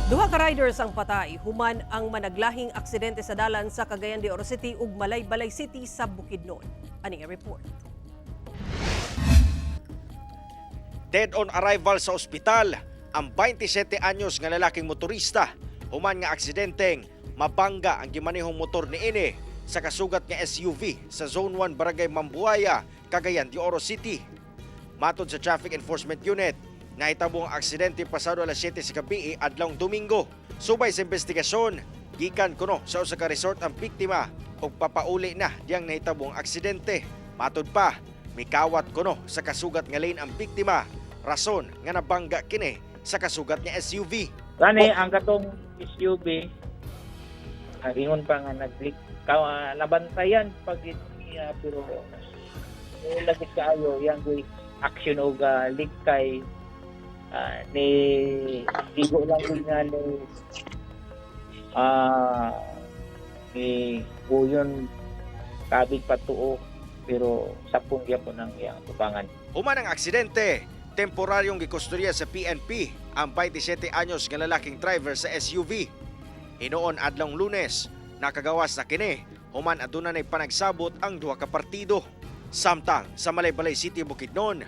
Duha ka riders ang patay human ang managlahing aksidente sa dalan sa Cagayan de Oro City ug Malaybalay City sa Bukidnon. Ani nga report. Dead on arrival sa ospital ang 27 anyos nga lalaking motorista human nga aksidenteng mabangga ang gimanehong motor niini sa kasugat nga SUV sa Zone 1, Barangay Mambuaya, Cagayan de Oro City. Matod sa Traffic Enforcement Unit, nahitabo ang aksidente pasado alas 7 sa gabi adlawng Domingo. Subay sa investigasyon, gikan kuno sa usa ka resort ang biktima ug papauli na diyang nahitabo ang aksidente. Matod pa, mikawat kuno sa kasugat nga lane ang biktima, rason nga nabangga kini sa kasugat nga SUV. Gani ang katong SUV, ingon pa nga nag-leak ka, nabantayan pag niya, pero wala gid kaayo yang action og leak kay ni igo lang gid nga ni uyon kabig patuo, pero sapon gyapon ang iyang tubangan. Human ang aksidente, temporaryong gikustodiya sa PNP ang 27 anyos nga lalaking driver sa SUV. Hinuon adlawng Lunes, nakagawas na kini human aduna nay panagsabot ang duha ka partido. Samtang sa Malaybalay City, Bukidnon,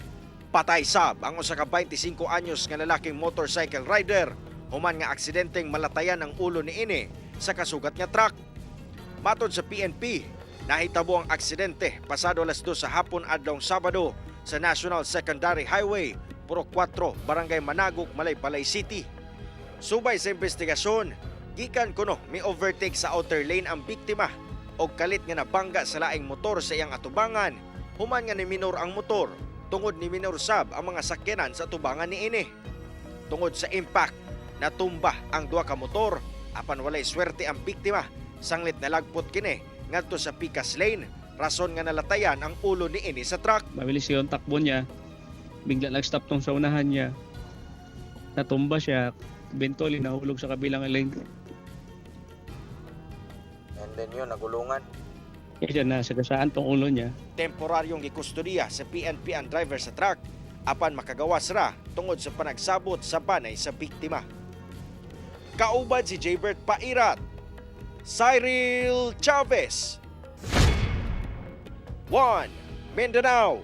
patay sab ang usa ka 25 anyos nga lalaking motorcycle rider human nga aksidenteng malatayan ang ulo niini sa kasugat nga truck. Matod sa PNP, nahitabo ang aksidente pasado alas 2 sa hapon adlawng Sabado sa National Secondary Highway, Purok 4, Barangay Managok, Malaybalay City. Subay sa investigasyon, gikan kuno may overtake sa outer lane ang biktima og kalit nga nabangga sa laing motor sa iyang atubangan human nga ni minor ang motor tungod ni minor sab ang mga sakyanan sa atubangan niini. Tungod sa impact, natumba ang duha ka motor, apan walay swerte ang biktima sanglit nalagpot kini ngadto sa pikas lane, rason nga nalatayan ang ulo niini sa truck. Mabilis yung takbo niya. Bigla nag-stop tong sa unahan niya. Natumba siya. Eventually, nahulog sa kabilang lane. And then yun, nagulungan. Kaya siya nasagasaan tong ulo niya. Temporaryong gikustodiya sa PNP ang driver sa truck apan makagawas ra tungod sa panagsabot sa banay sa biktima. Kauban si Jaybert Pairat, Cyril Chavez, 1 Mindanao.